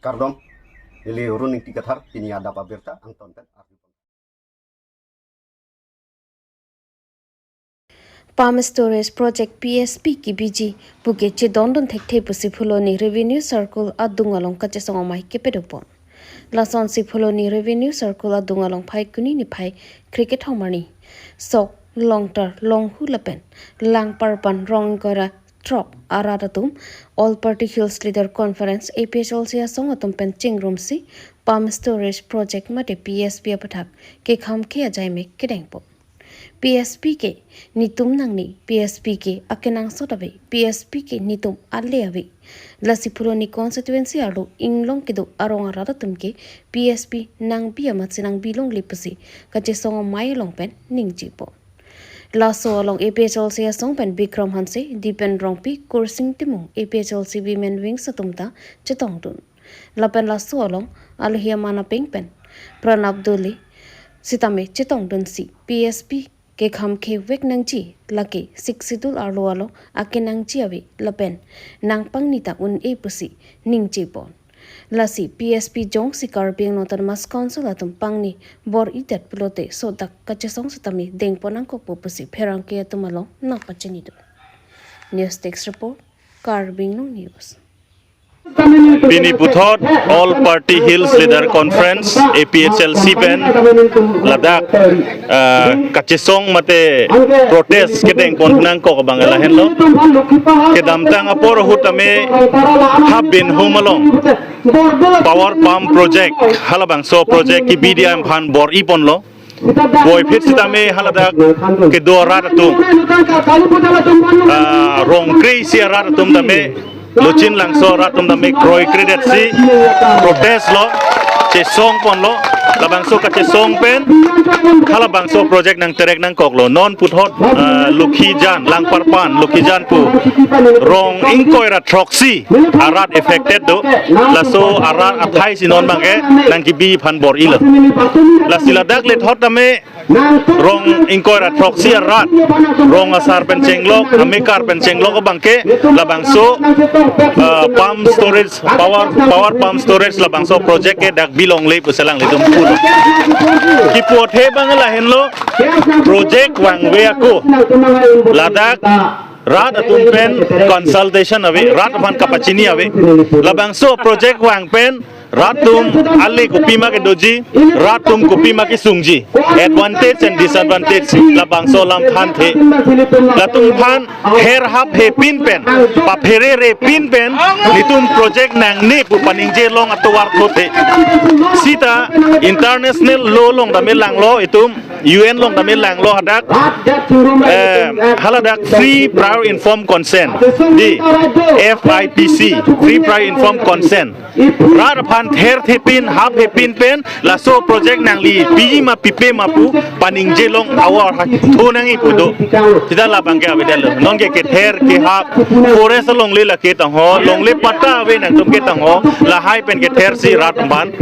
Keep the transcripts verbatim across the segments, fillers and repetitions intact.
Kardom, neli Run Ingti Kathar, pini adap abirta angton pen arju. Pump Storage Project P S P kebiji puke chedondun thekthe pusi Phuloni Revenue Circle adung along kachesong amei kepadopon. Lasonsi Phuloni Revenue Circle adung along Phaikuni niphai krekethom arni Sok, Longtar, Longhu lapen Langparpan rong ingkoi ra throk arat atum All Party Hills Leader Conference A P H L C asong atum pen chingrumsi Pump Storage Project mate P S P apathak kekham ke ajai mek kedengpo. P S P ke netum nangne, P S P ke akenangsot ave, P S P ke netum ale ave. Lasi Phuloni constituency arlo inglong kedo arong arat atum ke P S P nangbi amatsi nangbi longle pusi kachesong amei along pen ningjepo. Laso along A P H L C asong pen Bikram Hanse, Dipen Rongpi, Kursing Timung, A P H L C Women Wings atum ta chetongdun. Lapen laso along alohi aman apeng pen Pranab Dole sitame chetongdunsi P S P kekham kevek nangji lake Sixth Schedule arlo along akenangji ave lapen nangpangni ta un-e pusi ningjepon. Lasi P S P jongsi Karbi Anglong Autonomous Council atum pangni bor-idet pulote sodak kachesong sitame dengpon nangkokpo pusi pherangke atum along nangpachinidun. News Desk Report, Karbi Anglong News. Pini puthot All Party Hills Leader Conference, A P H L C pen ladak, ah, kachesong mate protest kedengpon nangkok abang lahenlo. Kedamtang apor ahut tame Habin Hum along power pump project, halabangso project kebi dei aphan bor-iponlo. Puvoiphit sitame haladak kedo arat atum, ah, rong kre-isi arat atum tame, Lochin Langso arat atum tame kroikredetsi protest lo, chesongponlo. Labangso kachesong pen halabangso project nangterek nangkoklo. Non puthot, ah, Lokhijan, Langparpan, Lokhijan pu rong ingkoi ra throksi arat affected do. Laso arat athai si non abangke nangkebi aphan bor-ilo. Lasi ladak lethot tame rong ingkoi ra throksi arat, rong asar pen chenglok, amekar pen chenglok abangke labangso, ah, pump storage, power, power pump storage labangso project ke dak bilongle pusi alanglitum pulo. Kipu athe abang lahenlo, project vangve ako, ladak rat atum pen consultation ave, rat aphan kapachini ave. Labangso project vang pen rat atum ale kopima kedoji, rat atum kopima kesungji, advantage and disadvantage labangso alam thanthe. Latum aphan her haphepin pen, paphererepin pen netum project nangne pu paningje long atovar thothe. Sita international law along tame langlo, itum U N along tame langlo hadak, eh, haladak Free Prior Informed Consent, di F I P C, Free Prior Informed Consent. Rat aphan therthepin, haphepin pen laso project nangli piji ma pipe ma pu paningje long avar ha thu nangji pu do. Sita labangke avedetlo. Nonke kether kehap forest alongle lake tangho, longle patta ave nangtum ke tangho, lahai pen kethersi rat aphan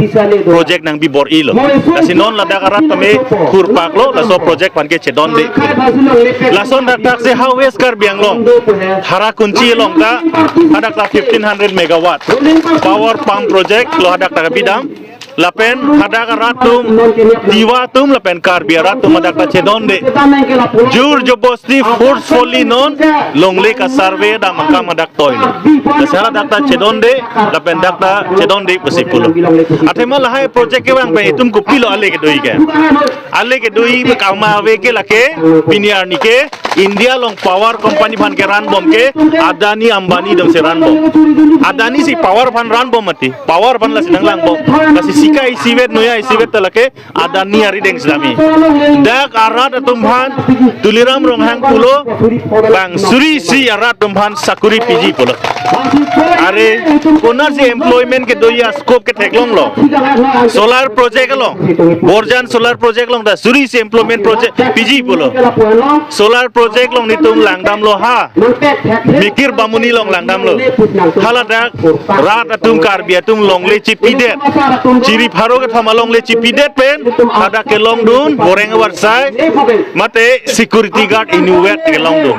project nangbi bor-ilo. Lasi non ladak arat tame khurpaklo, laso project aphan ke chedonde. Lason dakdak si ha West Karbi Anglong Harakunchi along ta hadak ta fifteen hundred megawatt power pump project lo hadak ta kabidam. Lapen hadak arat atum, Tiwa atum lapen Karbi arat atum hadak ta chedonde. Jur jobosti forcefully non longle kasurvey dam akam hadak toilo. Lasi hala dak ta chedonde, lapen dak ta chedonde pusi pulo. Athema lahai project kevang pen itum kopilo ale kedoji ke? Ale kedoji kama ave ke lake, pini arni ke India along power company aphan keran bom ke Adani Ambani atum si ran bom. Adani si power aphan ran bom mati. Power aphan lasi nanglang bom. Lasi sika isivet noya isivet ta lake Adani arideng sitame. Dak arat atum aphan Tuliram Ronghang pulo, bang suri isi arat atum aphan sakuri piji pulo. Are, konatsi employment kedoji a-scope ketheklonglo? Solar project along, Borjan solar project along ta suri isi employment project piji pulo. Solar project along netum langdamlo ha. Mikir Bamuni along langdamlo. Haladak rat atum, Karbi atum longle chipidet, chiri pharo kethom alongle chipidet pen hadak kelongdun, boreng avarsai, mate security guard inutvet kelongdun.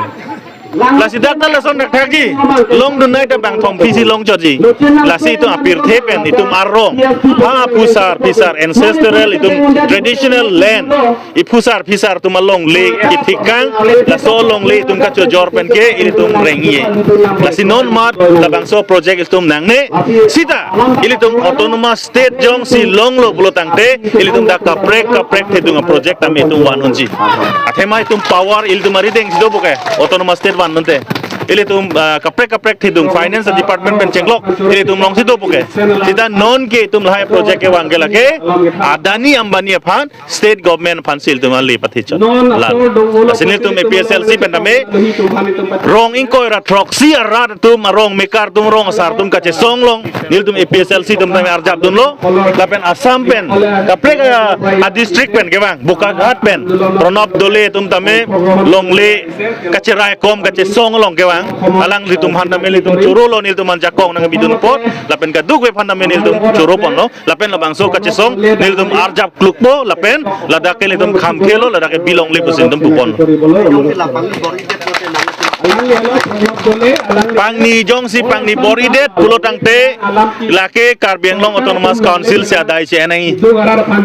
Lasi dak ta lason thakthak ji. Longdun nai ta bangthom phisi longchotji. Lasi itum apirthe pen itum arong, ha phusar phisar ancestral itum traditional land, iphusar phisar atum alongle kethekang, laso alongle itum kachojor pen ke ilitum rengji. Lasi non mat labangso project itum nangne. Sita ilitum autonomous state jongsi longlo pulo tangte, ilitum dak kaprek kaprek thedung a-project tame itum van unji. Athema itum power ilitum arideng si dopo ke, autonomous state van unte. Ilitum, ah, kaprek kaprek thedung finance department pen chenglok, ilitum longsi dopo ke. Sita non ke itum lahai project kevang ke lake Adani Ambani aphan state government aphan si ilitum ale pathechot. Lasi nelitum A P H L C pen tame rong ingkoi ra throksi arat atum, arong mekar atum, rong asar atum kachesong along nelitum A P H L C atum tame arjap dunlo. Lapen Assam pen kaprek a, a-district pen kevang, Bokaghat pen Pranab Doley atum tame longle kacherai kom kachesong along kevang. Alanglitum aphan tame nelitum chorolo, nelitum aphan jakong nangpidun apot, lapen kadokave aphan tame nelitum choro ponlo. Lapen labangso kachesong nelitum arjap klukpo, lapen ladak ke nelitum khamkhelo, ladak ke bilongle pusi nelitum pupon. Pangni jongsi pangni bor-idet pulo tangte, lake Karbi Anglong Autonomous Council si adai si enai.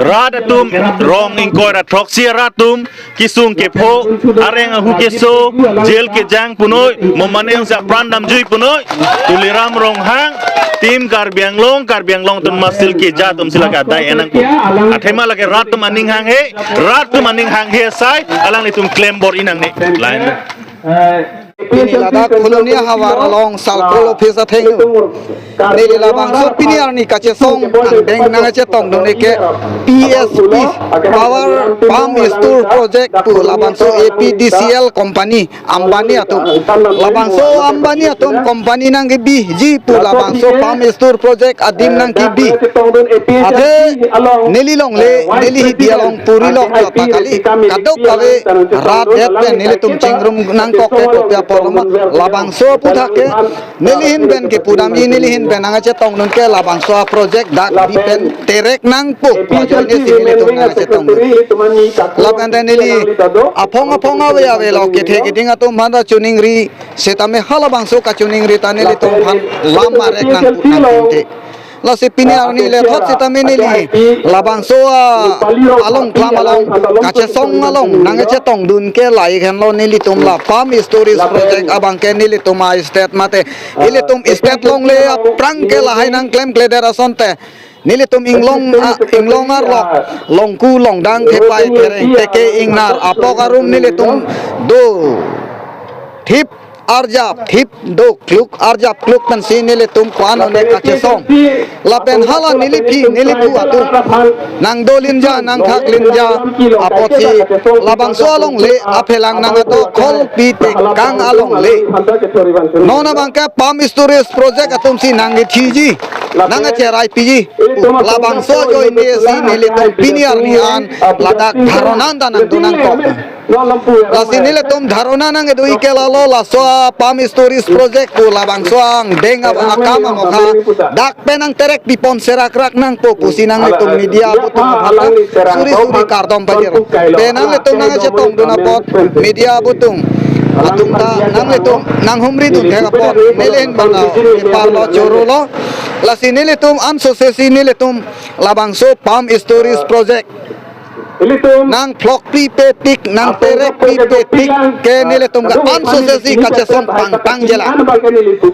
Rat atum, rong ingkoi ra throksi arat atum, kesung kepho, areng ahu keso, jail kejang punoi, momaneng sa pran damjui punoi, Tuliram Ronghang, Team Karbi Anglong, Karbi Anglong atum masil keja atum si lake adai enangpo. Athema lake rat atum aning hanghe, rat atum aning hanghe asai, alanglitum klem bor-i nangne. Lain. Pini ladak Kolonia havar along circle office atheng. Neli labangso pini arni kachesong angdeng nangchetongdun ke P S P, Power Pump Store Project pu labangso A P D C L company Ambani atum. Labangso Ambani atum company nangkebiji pu labangso Pump Store Project adim nangkebi. Athe neli longle, neli hidi along puri lok jota kali. Kadokave rat det pen nelitum chingrum nangkok ke kopia poloma. Labangso aphuthak ke neli ahin pen kepudamji, neli ahin pen nangchetongdun ke labangso a-project dak bi pen terek nangpo. Ajoine si nelitum nangchetongdun. Lapen te neli aphong aphong ave ave lo kethe keding atum aphan ta choningri setame halabangso kachoningri ta nelitum aphan lam marek nangpu nangpute. Lasi pini arni lethot setame neli labangso a-, along klam along, kachesong along nangchetongdun ke lahai henlo nelitum la Pump Storage Project abang ke nelitum a-state mate ilitum state longle aphrang ke lahai nangklemkledet asonte nelitum inglong, a, inglong arlo, longku longdang thepai thereng teke ingnar apok arum nelitum do thip arjap thip do kluk arjap kluk pensi nelitum ko-an one kachesong. Lapen hala neli aphi neli aphu atum nangdolinja nangthaklinja apotsi labangso alongle aphelang nangdo kholpi tekang alongle. Non abang ke Pump Storage Project atum si nangkethiji, nangcherai piji. Labangso ajoine si nelitum pini arni an ladak dharona ta nangdun nangkok. Lasi nelitum dharona nangkedoi ke lalo laso a-Pump Storage Project pu labangso angdeng abang akam amokha dak pen nangterek pipon serakrak nangpo pusi nanglitum media abutum aphan suri suri kardom pajir. Pe nanglitum nangchetongdun apot media abutum atum ta nanglitum nanghumridun thek apot neli ahin pen nangparlo chorolo. Lasi nelitum ansose si nelitum labangso Pump Storage Project nangphlokpipepik, nangterekpipepik ke nelitum ke ansose si kachesong pangpang jela.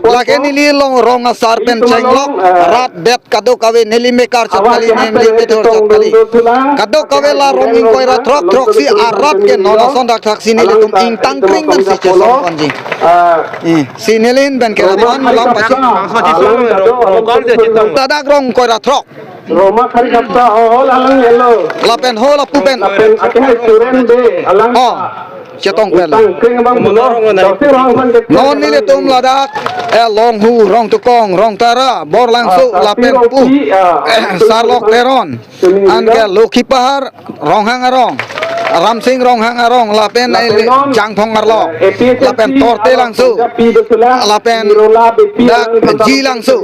Lake neli long rong asar pen chenglok rat det kadokave neli mekar chot kali, neli methor chot kali. Kadokave la rong ingkoi ra throk throksi arat ke non ason thakthak si nelitum ingtangkring pensi chesong ponji. Eh, si neli ahin pen ke aman lam pachek. Ladak rong ingkoi ra throk. Roma khari kapta ho, ho, alang yellow. Lapen ho lapu pen. Lapen ake hai suren de, alang. Oh. Chetong pen. Tangkring abang bulo. Dasi rong aman ke. Non nelitum ladak, eh, Longhu, Rongtukong, Rongtara, Borlangso, ah, lapen Sarpi pu. Rongpi, ah, Sarlok Teron. Anke Lokhipahar, Ronghang arong. Ramsing Ronghang arong lapen, eh, Jangphong arlo, lapen Torte Langso, lapen dak Ji Langso.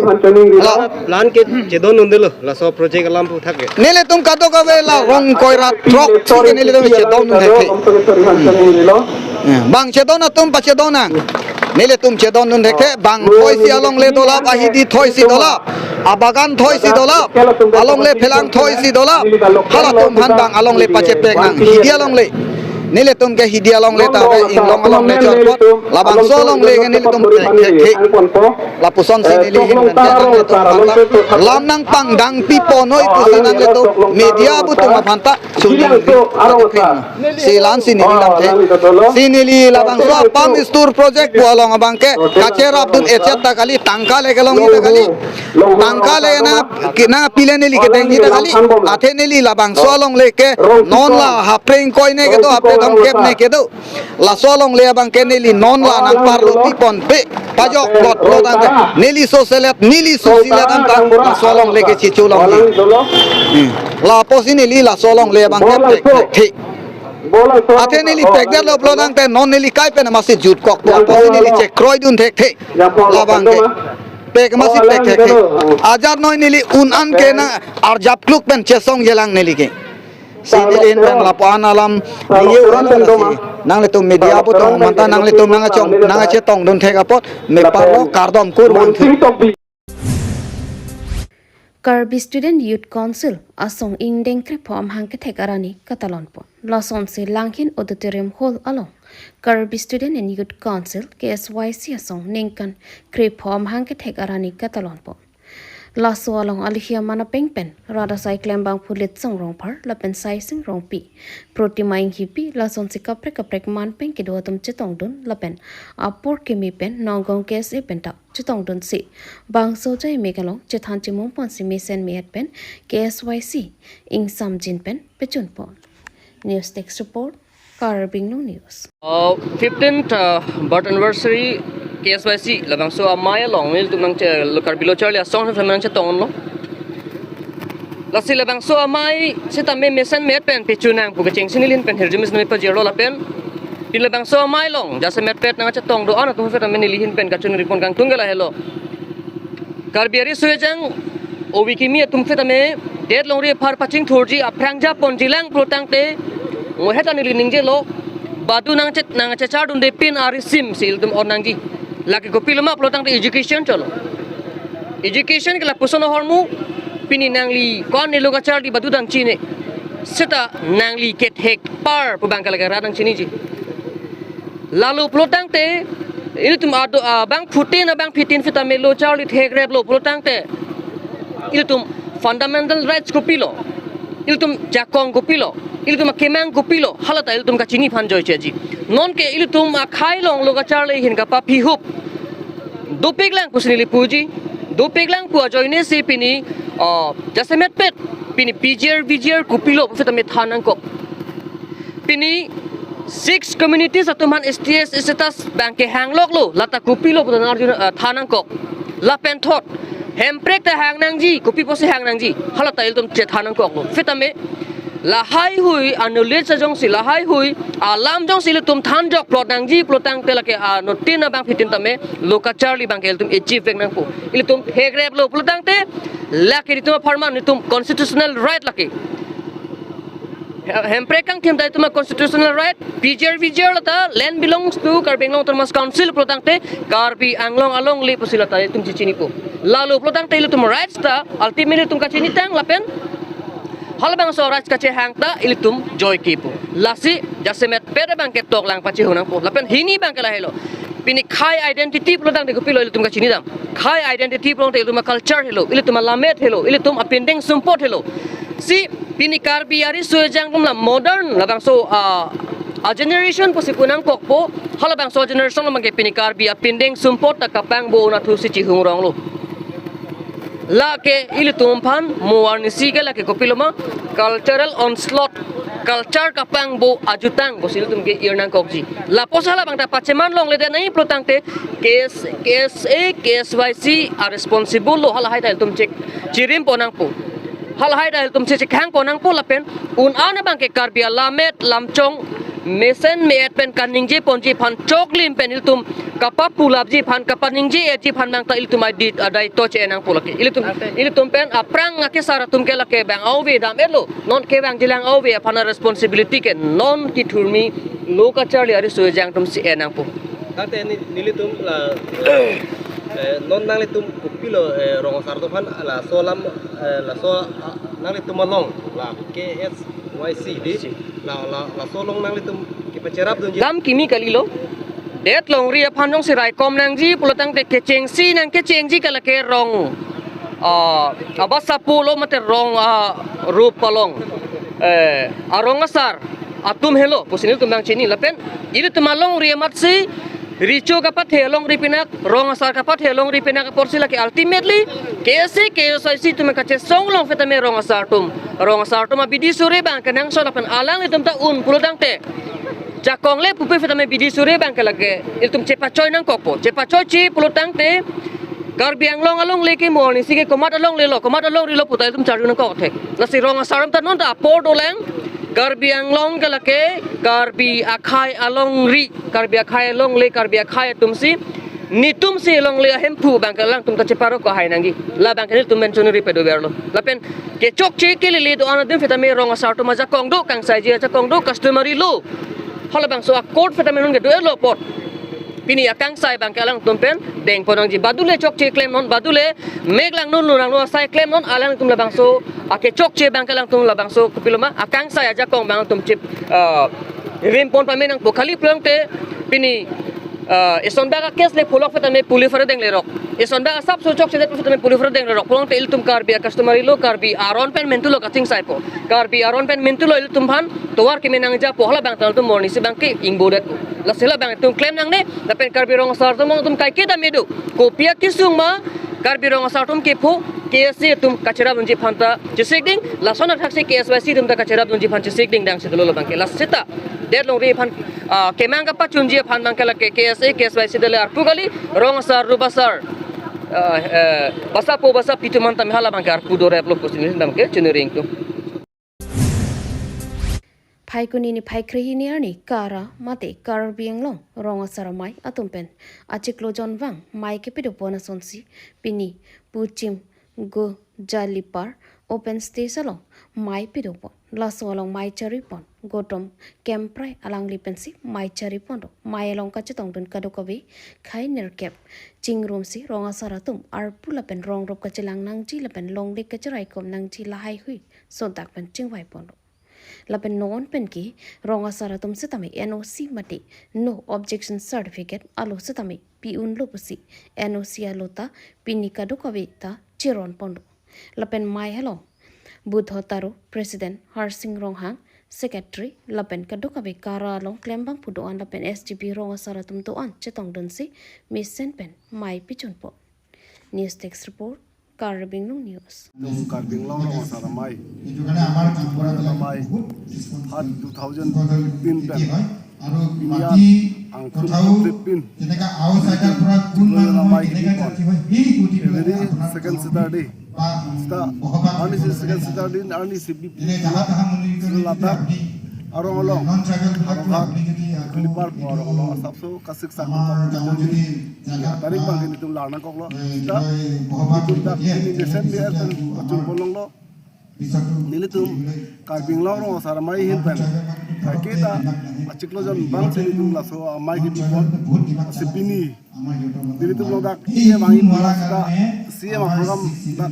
La- Plan ke chedondundelo, laso project alam pu thak ke. Nelitum kadokave la rong koira throk si ke nelitum chedondun thekthe. Eh, bang chedon atum pachedon nang. Nelitum chedondun thekthe, bang thoisi alongle dolap, ahidi thoisi dolap, abagan thoisi dolap, alongle phelang thoisi dolap. Halatum aphan bang alongle pachepek nang, hidi alongle. Nelitum ke hidi alongle ta ke inglong alongle chorpot. Labangso alongle ke nelitum pek thekthe. Lapuson si neli ahin pen ke nangtum bangla lam nangpangdang pipo noi pusi nanglitum media atum aphan ta chunjang pi. Si la-an si neli lamthe. Si neli labangso a-pump storage project pu along abang ke kacherapdun echet ta kali, tangka le kelongji ta kali. Tangka le na, ke na pile neli kedengji ta kali. Athe neli labangso alongle ke non la hapreng koine kedo, hapre thomkep ne kedo. Laso alongle abang ke neli non la nangparlo piponpe. Pajokplot lo tangte neli so selet, neli so silet anta laso alongle ke chichu longji. Hmm. Lapusi neli laso alongle abang ke pek thekthe. Athe neli pekdetlo pulo tangte non neli kai pen masi jutkokpo. Lapusi neli chekroidun thekthe. Labang ke pek masi pek thekthe. Ajat noi neli un-an ke na arjap kluk pen chesongjelang neli ke. Si neli ahin pen lapuan alam ningje ulo lasi. Nanglitum media atum aphan ta nanglitum nangchong nangchetongdun thek apot me parlo, kardom, kurvangthu. Karbi Student Youth Council asong ingdeng krepho amahang kethek arni katalonpo. Lasonsi Langhin Auditorium Hall along Karbi Student and Youth Council, K S Y C, asong ningkan krepho amahang kethek arni katalonpo. Laso along alihi aman apeng pen rat asai klembangphu Litsong Rongphar lapen Saising Rongpi, Protima Inghipi, lasonsi kaprek kaprek man pen kedo atum chetongdun lapen apor kimi pen Nongkrong K S A pen ta chetongdunsi bangso jai me kalong chethan chimung ponsi mesen me-et pen K S Y C ingsamjin pen pechunpon. News Desk Report, Karbi Anglong News. Uh, fifteenth, uh, birth anniversary K S Y C labangso amei along nelitum nangche Karbi Lo Charli Asong nangchetonglo. Lasi labangso amei sitame mesen me-et pen pechun nang pu kechengsi neli ahin pen hirjume sitame pajirlo lapen pini labangso amei along jasemet pet nangchetong do-an atum sitame neli ahin pen kachingripon kangtung ke lahelo. Karbi ariso ejang ovi kimi atum sitame det longri aphar pachingthurji, aphrang japonji lang pulo tangte, ngohet ta neli ningjelo, badu nangchet nangchechardunde pin arisim si ilitum on nangji. Lake kopiloma pulo tangte education cholo. Education ke lapuson ahormu, pini nangli ko-an ne lo kacharli badu dang chine. Seta nangli kethek par pu abang ke lake rat nangchiniji. Lalo pulo tangte, ilitum ado, ah, bangphutin, ah, bangphitin sitame lo charli thekreplo pulo tangte, ilitum fundamental rights kopilo, ilitum jakong kopilo, ilitum akemang kopilo, hala ta ilitum kachini aphan joicheji. Nonke ilitum akhei along lo kacharli ahin kapaphihup dopik lang pusi neli puji, dopik lang pu ajoine si pini, ah, jasemet pet, pini P G R, V G R kopilo pu sitame than nangkok. Pini six communities atum aphan S T S status abang ke hangloklo, lata kopilo pu ta arju, ah, than nangkok. Lapen thot, hemprek ta hang nangji, kopi pusi hang nangji, hala ta ilitum chethan nangkoklo. Sitame lahaihui a-knowledge ajongsi, lahaihui alam jongsi ilitum thanjokplot nangji pulo tangte lake anuttin abangphitin tame lo kacharli abang ke ilitum achieve vek nangpo. Ilitum thekreplo pulo tangte, lake ilitum apharman, ilitum constitutional right lake. Hemprek kangthim ta ilitum a-constitutional right, P G R, V G R lata land belongs to Karbi Anglong Autonomous Council pulo tangte, Karbi Anglong alongle pusi lata ilitum chichinipo. Lalo pulo tangte ilitum rights ta ultimately ilitum kachinitang lapen halabangso rights kachehang ta ilitum joikepo. Lasi jasemet pet abang ke toklang pachihung nangpo. Lapen hini abang ke lahelo. Pini khei identity pulo tangte kopilo ilitum kachinidam. Khei identity pulo tangte ilitum a-culture helo, ilitum alammet helo, ilitum apindeng sumpot helo. Si pini Karbi ariso ejang atum la modern labangso, ah, a-generation pusi pu nangkokpo, halabangso generation abang ke pini Karbi apindeng sumpot ta kapangbo anatthu si chihungronglo. Lake ilitum aphan mo arnisi ke lake kopiloma, cultural onslaught, culture kapangbo ajutang pusi ilitum ke ir nangkokji. Lapuson halabang ta pacheman longledet nangji pulo tangte K S, K S A, K S Y C a-responsible lo, halahai ta ilitum chek chirimpo nangpo. Halahai ta ilitum si chekhang pon nangpo lapen un-an abang ke Karbi alammet lamchong mesen me-et pen kaningje ponji aphan choklim pen ilitum kapapulapji aphan kapaningje-etji aphan abang ta ilitum adai, adai to che-en nangpo lake. Ilitum, ilitum pen aphrang akesar atum ke lake bang ove dam-etlo. Non kevangjilang ove aphan a-responsibility ke non kethurmi lo kacharli ariso ejang atum si en nangpo. Tangte ni, nelitum la, eh, non nanglitum kopilo, eh, rong asar atum aphan laso alam, eh, laso, ah, nanglitum along la K S Y C di, la, la, laso along nanglitum kepacherap dunji. Dam kimi kalilo. Det longri aphan jongsi raikom nangji pulo tangte kechengsi nangkechengji ke lake rong, ah, abasapo lo mate rong, ah, rup along, eh, arong asar atum helo pusi nelitum abang chini lapen ilitum alongri amatsi recho kapathe alongri pinak, rong asar kapathe alongri pinak apotsi lake ultimately K S A, K S Y C atum kachesong along pu tame rong asar atum, rong asar atum abidi suri abang kenangsot lapen alanglitum ta un pulo tangte jakong le pupe pu tame bidi suri abang ke lake ilitum chepachoi nangkokpo. Chepachoi-ji pulo tangte Karbi Anglong alongle ke mo arnisi ke komat alonglelo, komat alongrilo pu ta ilitum charju nangkok thek. Lasi rong asar atum ta non ta apor dolang. Karbi Anglong ke lake Karbi akhei alongri, Karbi akhei alongle, Karbi akhei atumsi, netumsi alongle ahemphu abang ke alangtum ta cheparok ko hai nangji. La abang ke nelitum mention ri pedo verlo. Lapen kechokche kelele do-an adim pu tame rong asar atum ajakong do, kangsaiji ajakong do, customary law. Halabangso a-code pu tame non ke do-etlo apot pini akangsai abang ke alangtum pen dengpon nangji. Badule chokche klem non, badule mek langno lungrangno asai klem non, alangtum labangso akechokche abang ke alangtum labangso kopilo ma akangsai ajakong abang atum chip, ah, rimpon pame nangpo. Khali pulo tangte pini, ah, eson bak a-case le pholok pu tame police apharo denglerok. Eson bak asapso chokchedet pu tame police apharo denglerok. Pulo tangte ilitum Karbi a-customary law, Karbi aron pen mentulo kachingsaipo. Karbi aron pen mentulo ilitum aphan tovar keme nangjapo, halabang ta ilitum mo arnisi abang ke ingbodet. Lasi labang itum klem nangne, lapen Karbi rong asar atum atum kaiketa me do. Kopi akesung ma, Karbi rong asar atum kepho, K S A atum kacherap dunji aphan ta chesik ding, lason athaksi K S Y C atum ta kacherap dunji aphan chesik ding dang si dolo labang ke. Lasi ta, det longri aphan, ah, kemang kapachunji aphan abang ke lake K S A, K S Y C dale arpu kali, rong asar, rup asar, ah, eh, basapo basapi atum an tame halabang ke arpu doreplo pusi nelitum abang ke chiniring tu. Phaikuni niphai kre-hini arni Kara mate Karbi Anglong rong asar amei atum pen achiklo jon vang mei kepido pon asonsi pini Puchim Gojalipar open stage along mei pido pon. Laso along mei chari pon Gotom Kemprai alangli pensi mei chari pon do. Mei along kachetong dun kadokave khei nerkep chingrumsi rong asar atum arpu lapen rong rup kachelang nangji lapen longle kacheraikom nangji lahai hui sontak pen chingvai pon do. Lapen non pen ke rong asar atum setame N O C mate no objection certificate alo setame pi unlo pusi N O C alo ta pini kadokave ta cheron pon do. Lapen mei along Budho Taro, President, Harsing Ronghang, Secretary, lapen kadokave Kara along klembang pu do-an lapen S G B rong asar atum do-an chetong dunsi mesen pen mei pichun pon. News Desk Report, Karbi Anglong News. Tum Karbi Anglong rong asar amei, amei, hat two thousand fifteen pen, Indian angthum pin, amei kipon, every second Saturday, sita, arnisi second Saturday, arnisi bi, ladak arong along, arong hat, Kulipar arong along asapso kasik sak tarik abang ke nelitum lar nangkoklo. Sita nelitum dak pini mesen me-et pen pachun pon longlo. Nelitum Karbi Anglong rong asar amei ahin pen kaiketa achiklo jon vangsi nelitum laso amei kepi pon. Lasi pini nelitum along dak E M abang ipu la sita C M a-program dak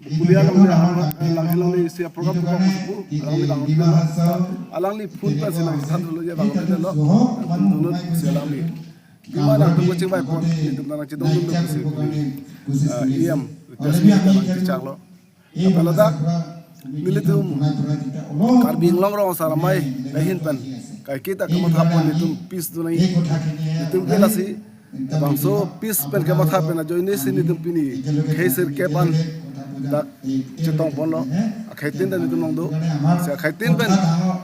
Pulia along le, eh, Langhin along le isi a-program pu bang pu, alangli bang pu. Alangli phone pensi nangthan thulo je bang pu lo. Nangtum dunnon pusi alangli. Kima nangtum kachingvai pon, nelitum nangchetong dunnon pusi, eh, E M Ritesh Bey ta nangchechaklo. Lapen ladak nelitum Karbi Anglong rong asar amei ahin pen kaiketa kamatha pon nelitum peace do nangji. Nelitum ke lasi bangso peace pen kamatha pen ajoine si nelitum pini khei sirkep an dak chetong ponlo. Akhei tin ta nelitum along do. Si akhei tin pen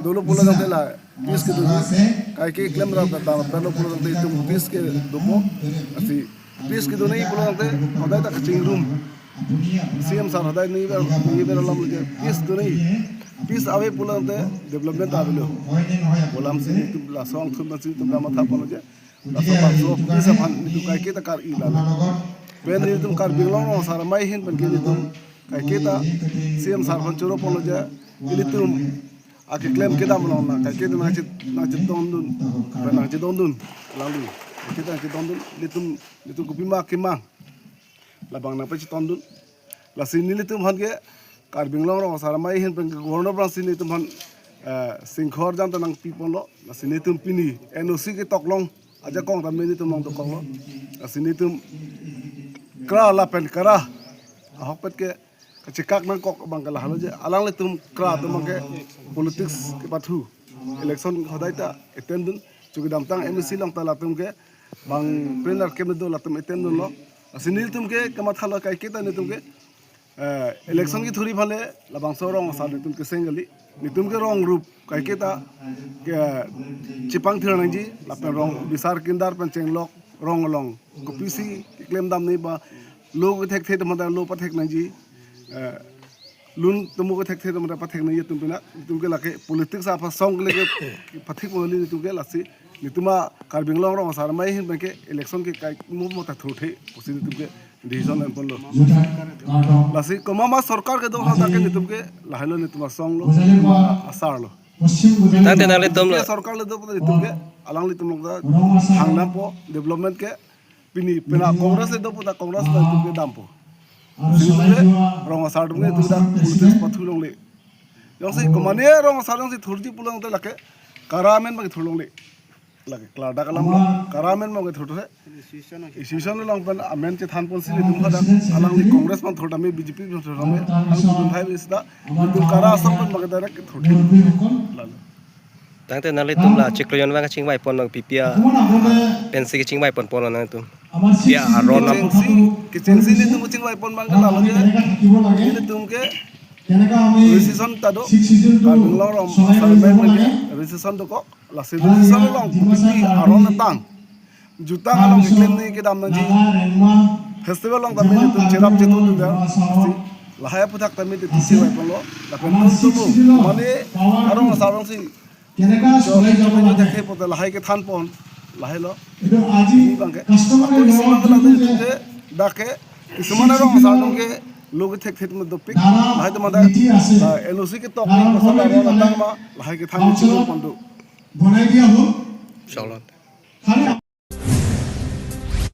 dolo pulo tangte la peace kedo nangji. Kaike klemrap ta dam pen lo pulo tangte itum peace kedopo. Lasi peace kedo nangji pulo tangte hodai ta kachingrum. C M sir hodai ningve, ningve alam lo je peace do nangji. Peace ave pulote development avelo. Bolam si nelitum laso angthun si nelitum la matha ponlo je. Laso bangso peace aphan nelitum kaiketa kar-i lalo. Pen nelitum Karbi Anglong Rong Asar Amei ahin pen ke nelitum kaiketa C M sir aphan choro ponlo je. Nelitum akeklem kedam along nang kaiketa nangche, nangchetongdun, pen nangchetongdun. Alangli kaiketa nangchetongdun. Nelitum, nelitum kopima kemang, labang nangpachetongdun. Lasi nelitum aphan ke Karbi Anglong Rong Asar Amei ahin pen ke Governor abang si nelitum aphan, eh, singkhor jan ta nangpi ponlo. Lasi nelitum pini N O C ketok along ajakong tame nelitum along dokoklo. Lasi nelitum kra lapen kara ahokpet ke kachekak nangkok abang ke lahelo je, alanglitum kra atum abang ke politics kepathu, election hodai ta attend dun, chu kedamtang M A C along ta latum ke bang pen arke medo latum attend dunlo. Lasi nelitum ke kamathalo kaiketa nelitum ke, eh, election kethuri aphan le labangso rong asar nelitum keseng kali. Nelitum ke rong rup kaiketa ke chepangthir nangji, lapen rong bisar kindar pen chenglok rong along kopisi keklem dam nangji ba lo kethekthe atum ta lo pathek nangji, eh, lun tomo kethekthe atum ta pathek nangji atum pina, nelitum ke lake politics aphan song ke lake pathik mo kali nelitum ke. Lasi nelitum a Karbi Anglong Rong Asar Amei ahin pen ke election ke kaike mo mo ta thurthe pusi nelitum ke decision en ponlo. Lasi komat ma sorkar kedo hadak ke nelitum ke lahelo nelitum asong lo, nelitum asar lo. Tangte nanglitum lo. Sorkar le do pute nelitum ke, alanglitum lo ta hang dampo, development ke pini pina Congress le do pute Congress nelitum ke dampo. Lasi nelitum ke rong asar atum ke nelitum ta politics pathu longle. Jongsi komane rong asar jongsi thurji pulote lake kara amen abang thur longle. Lake klardak alam lo, kara amen abang thurthe. Institution along pen amen chethan ponsi nelitum hadak alangli Congress abang thur tame, B J P abang thur tame, ang thur thai sita nelitum kara asong pen abang direct thurthe. Lalo. Tangte nanglitum la chiklo yon abang kachingvai pon abang P P A pensi kachingvai pon pon nangtum. Ya, aron ap- Kechengsi, kechengsi nelitum kachingvai pon abang ke lalo je. Nelitum ke registration ta do. Karbi Anglong Rong Asar Amei pen ke registration dokok. Lasi registration along kopi aron atang jutang along keklem nangji kedam nangji. Festival along tame nelitum cherap chetong dun da. Lasi lahai aphuthak tame nelitum chingvai ponlo. Lapen nelitum mane arong asar along si jo jo thekthe pote lahai kethan pon. Lahai lo. Ini abang ke. Ako isi abang ke nelitum ke dak ke kisuman arong asar atum ke lo kethekthe atum dopik. Lahai atum ta, ah, N O C ketok ni pasal aron atang ma lahai kethan nelitum pon do. Solon.